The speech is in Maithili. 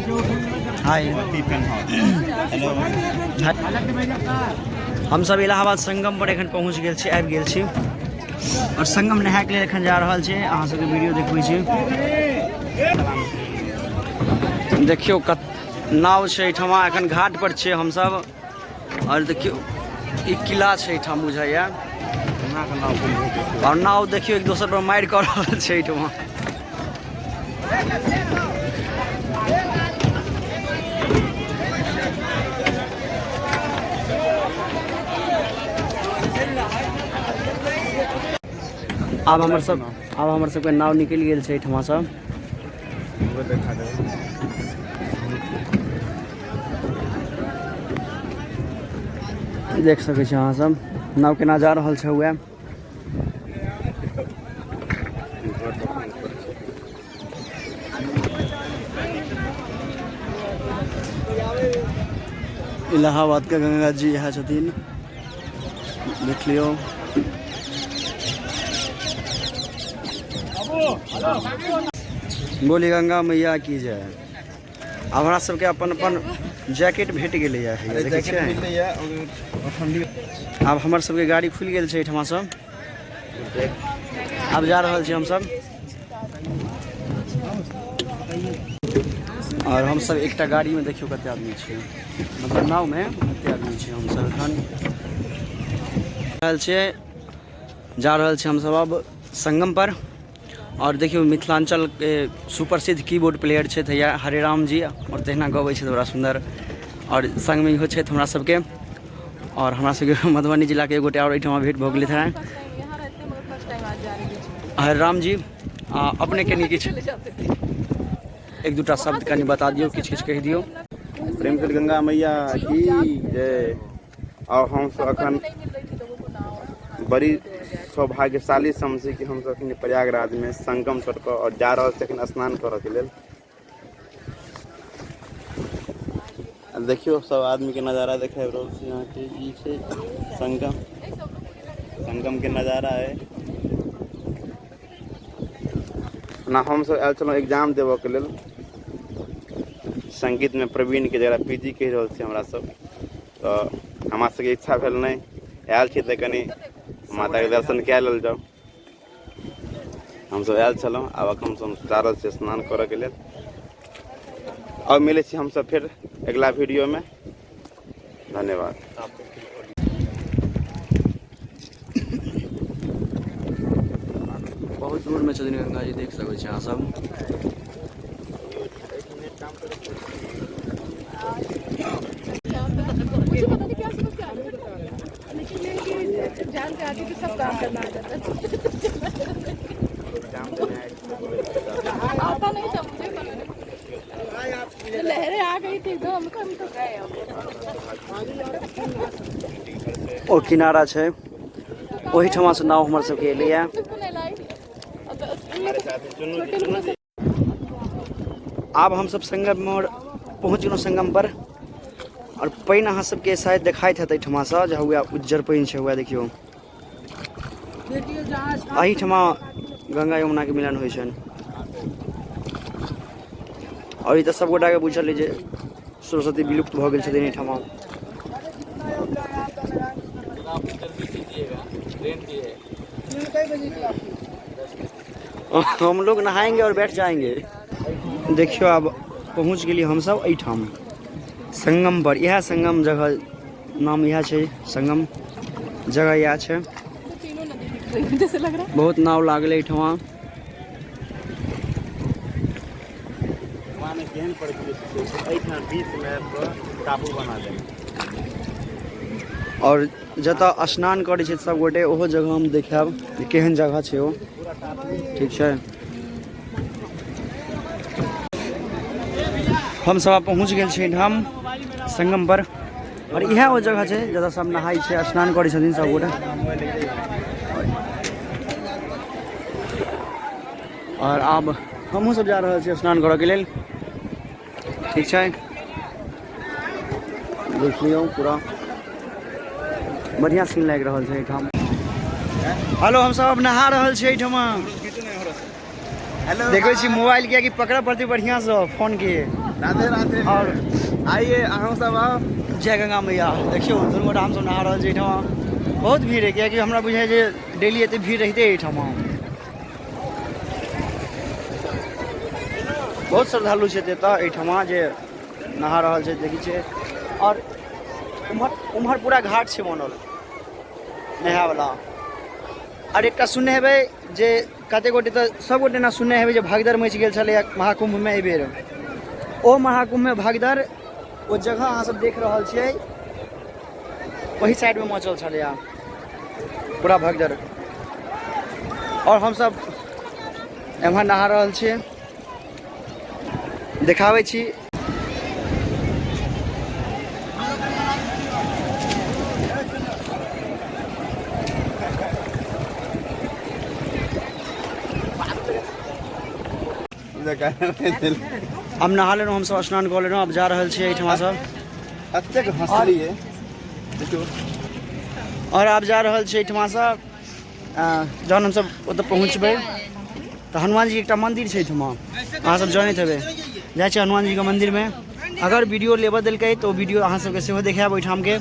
हाय। हमसब इलाहाबाद संगम पर एखन पहुँच गेल छी, आबि गेल छी और संगम नहायके लेल एखन जा रहल छी। अहाँ सबके वीडियो देखबै छी। देखियौ कत नाव छै एहिठमा, एखन घाट पर छियै हमसब। और देखियौ ई किला छै एहिठाम बुझाइया। और नाव देखियौ एक दोसर पर मारि कऽ रहल छै एहिठमा। आब हमर सबके नाव निकलि गेल छै एहिठमासँ। देख सकै छी अहाँ सब नाव केना जा रहल छै। वएह इलाहाबाद के गंगा जी इएह छथिन, देख लियौ। बोली गंगा मैया की जय। आब हमरा सबके अपन अपन जैकेट भेट गेलैए, देखै छियै। आब हमर सबके गाड़ी खुलि गेल छै एहिठमासँ। आब जा रहल छी हमसब। और हमसब एकटा गाड़ीमे देखियौ कते आदमी छियै, मतलब नावमे कते आदमी छियै हमसब। एखन रहल छियै, जा रहल छी हमसब अब संगम पर। और देखियौ मिथिलाञ्चलके सुप्रसिद्ध कीबोर्ड प्लेयर छथि हैया हरे राम जी, और तहिना गबै छथि बड़ा सुन्दर। और सङ्गमे इहो छथि हमरा सबके। और हमरा सबके मधुबनी जिलाके एक गोटे और एहिठमा भेंट भऽ गेलै हँ, हरे राम जी। आ अपने कनि किछु एक दूटा शब्द कनि बता दियौ, किछु किछु कहि दियौ। प्रेम से गंगा मैया की जय। और हम सब अखन बड़ी सौभाग्यशाली समझी कि हम सब अखन प्रयागराज में संगम तट पर और जा रहल छी अखन स्नान करऽ के लेल। देखियौ सब आदमी के नजारा देखाबि रहल छी अहाँके। ई छै संगम, संगम के नजारा है ना। हम सब आयल छलहुँ एग्जाम देबऽ के लेल संगीत में प्रवीण के, जकरा पी जी कहि रहल छी हमरा सब। तऽ हमरा सबके इच्छा भेल नहि आयल छी तऽ कनि माताके दर्शन कए लेल जाउ। हमसब आयल छलहुँ, आब एखन हमसब जा रहल छी स्नान करऽके लेल। अब मिलै छी हमसब फेर अगिला वीडियोमे। धन्यवाद। बहुत दूरमे छथिन गंगा जी, देख सकै छी अहाँ सब। मुझे पता नहीं क्या समझ के आ रहा था, लेकिन ये कि जब जान के आती तो सब काम करना आ जाता है। आता नहीं था मुझे बनाने। तो लहरें आ गई थी एकदम, हमको हम तो गए अब। ओ किनारा छै, ओहिठमा से नाव हमर सबके एलैया। सबको नहलाई। अब तो उन लोग छोटे लोगों से। आब हमसब संगम मोड़ पहुँच गेलहुँ संगम पर। और पानि अहाँ सबके शायद देखाइत हेतै एहिठमासँ जे हुए उज्जर पानि छै। हुए देखियौ एहिठमा गंगा यमुनाके मिलन होइ छनि। और ई तऽ सब गोटाके बुझल अइ जे सरस्वती विलुप्त भऽ गेल छथिन एहिठमा। हम लोग नहाएंगे और बैठ जाएंगे। देखियो आब पहुँच गेलियै हमसब एहिठाम संगम पर। इएह संगम जगह नाम इएह छै, संगम जगह इएह छै। तीनों नदी दिख रही है जैसे लग रहा है। बहुत नाव लागल एहिठमा। भगवान केहन प्रकृति छै, एहिठाम बीचमे आबि कऽ टापू बना देने। और जतऽ स्नान करै छै सब गोटे ओहो जगह हम देखायब जे केहन जगह छै ओ। ठीक छै, हम सब आब पहुँच गेल छी एहिठाम संगम पर। और इएह ओ जगह छै जतऽ सब नहाय छै, स्नान करै छथिन सब गोटे। और आब हमहूँ सब जा रहल छी स्नान करऽके लेल। ठीक छै, देख लियौ पूरा बढ़िया सीन लागि रहल छै एहिठाम। हेलो, हम सब अब नहा रहल छी एहिठमा। देखै छी मोबाइल कियाकि पकड़ऽ पड़तै बढ़िआँसँ फोनके। राधे राधे। और आइए अहूँ सब आओ। जय गंगा मैया। देखियौ दुनू गोटा हमसब नहा रहल छी। एहिठमा बहुत भीड़ है, कियाकि हमरा बुझाइ जे डेली एते भीड़ रहिते एहिठमा। बहुत श्रद्धालु छथि एतऽ एहिठमा जे नहा रहल छथि, देखै छियै। और उम्हर उम्हर पूरा घाट छै बनल नहाय वाला। और एकटा सुनने हेबै जे कते गोटे तऽ सब गोटे ना सुनने हेबै जे भगदड़ मचि गेल छलैए महाकुम्भमे एहिबेर। ओ महाकुम्भमे भगदड़ ओ जगह अहाँ सब देख रहल छियै ओही साइडमे मचल छलैए पूरा भगदड़। और हमसब एम्हर नहा रहल छियै, देखाबै छी। हम नहा लेलहुँ, हमसब स्नान कऽ लेलहुँ, आब जा रहल छियै एहिठमासँ। एतेक हँसलियै देखियौ। और आब जा रहल छियै एहिठमासँ। जहन हमसब ओतऽ पहुँचबै तऽ हनुमान जीके एकटा मन्दिर छै एहिठमा, अहाँ सब जनैत हेबै। जाइ छियै हनुमान जीके मन्दिरमे, अगर वीडियो लेबऽ देलकै तऽ ओ वीडियो अहाँ सबके सेहो देखायब ओहिठामके।